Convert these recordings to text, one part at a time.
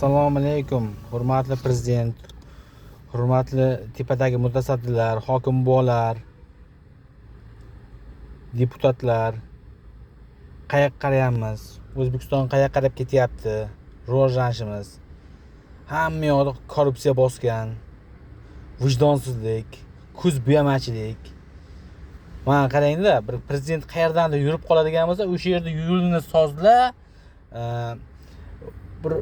Assalomu alaykum, hurmatli prezident, hurmatli tepadagi mutasaddilar, hokim buvalar, deputatlar. Qayoqqa qarayapmiz? O'zbekiston qayoqqa qarab ketyapti? Rivojlanishimiz. Hamma yoqda korrupsiya bosgan, vijdonsizlik, ko'z bo'yamachilik. Mana qarangda, bir prezident qayerdandir yurib qoladigan bo'lsa, o'sha yerda yo'lini sozla, bir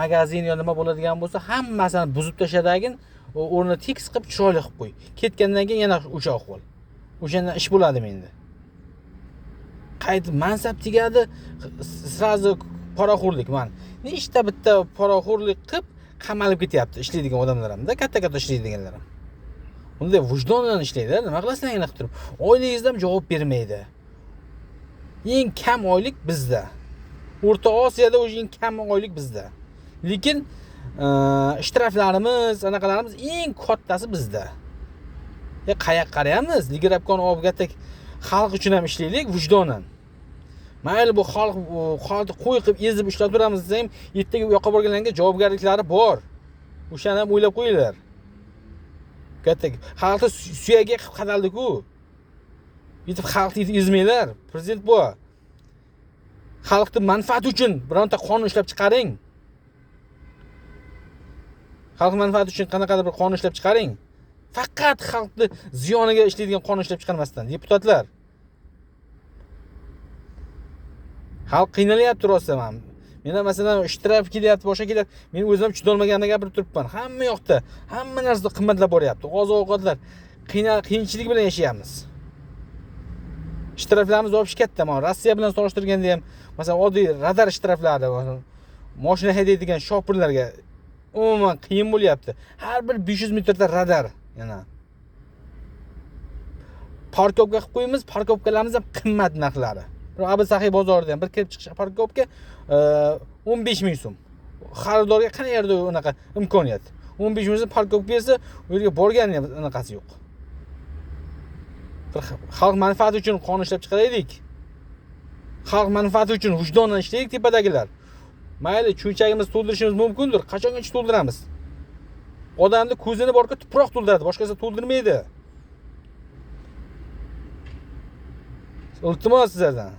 magazin yo nima bo'ladigan bo'lsa, hammasini buzib tashladagin, o'rnini tekis qilib chiroyli qilib qo'y. Ketgandan keyin yana o'sha ahvol. O'shandan ish bo'ladimi endi? Qaytib mansab tegadi, sразу poraxo'rlik. Mana nechta bitta poraxo'rlik qilib qamalib ketyapti ishlaydigan odamlar hamda, katta-katta ishlaydiganlar ham. Unda vijdon bilan ishlaydi, nima qilasizlar yana qilib turib? Oyligingizdan ham javob bermaydi. Eng kam oylik bizda. O'rta Osiyoda o'zi eng kam oylik bizda. Lekin shtraflarimiz, anaqalarimiz eng kattasi bizda. Qayoqqa qarayapmiz? Ligrabkon obgatak xalq uchun ham ishlaylik, vijdonan. Mayli bu xalq xalqni qo'y qilib ezib ishlab turamiz desa ham, ertaga u yoqqa borganlarga javobgarliklari bor. O'shani ham o'ylab qo'yinglar. Katta xalqni suyagiga qilib qadaldi-ku. Yetib xalqni ezmanglar. Prezident bu. Xalqning manfaati uchun bironta qonun ishlab chiqaring. Xalq manfaati uchun qanaqadir bir qonun ishlab chiqaring. Faqat xalqni ziyoniga ishlaydigan qonun ishlab chiqarmasdan, deputatlar. Xalq qiynalyapti rosa ham. Meni masalan shtraf kelyapti, boshqa kelyapti. Men o'zim ham chidolmaganimda gapirib turibman. Hamma yoqda, hamma narsa qimmatlab boryapti. Oziq-ovqatlar qiyinchilik bilan yashayapmiz. Shtraflarimiz вообще katta. Mana Rossiya bilan solishtirganda ham, masalan, oddiy radar shtraflari, mashina haydaydigan shopirlarga umuman qiyin bo'lyapti. Har bir 500 metrda radar yana. Parkovka qilib qo'yamiz, parkovkalarimiz ham qimmat narxlari. Bir Abu Saxiy bozorida ham bir kirib chiqish parkovka 15 ming so'm. Xaridorga qayerda unaqa imkoniyat? 15 ming so'm parkovka bersa, u yerga borgan ham anaqasi yo'q. Bir xalq manfaati uchun qonun ishlab chiqaraylik. Xalq manfaati uchun vijdonan ishlaylik tepadagilar. Mayli, cho'nchagimiz to'ldirishimiz mumkindir. Qachongacha to'ldiramiz? Odamni ko'zini borka tuproq to'ldiradi, boshqasi to'ldirmaydi. Iltimos sizlardan.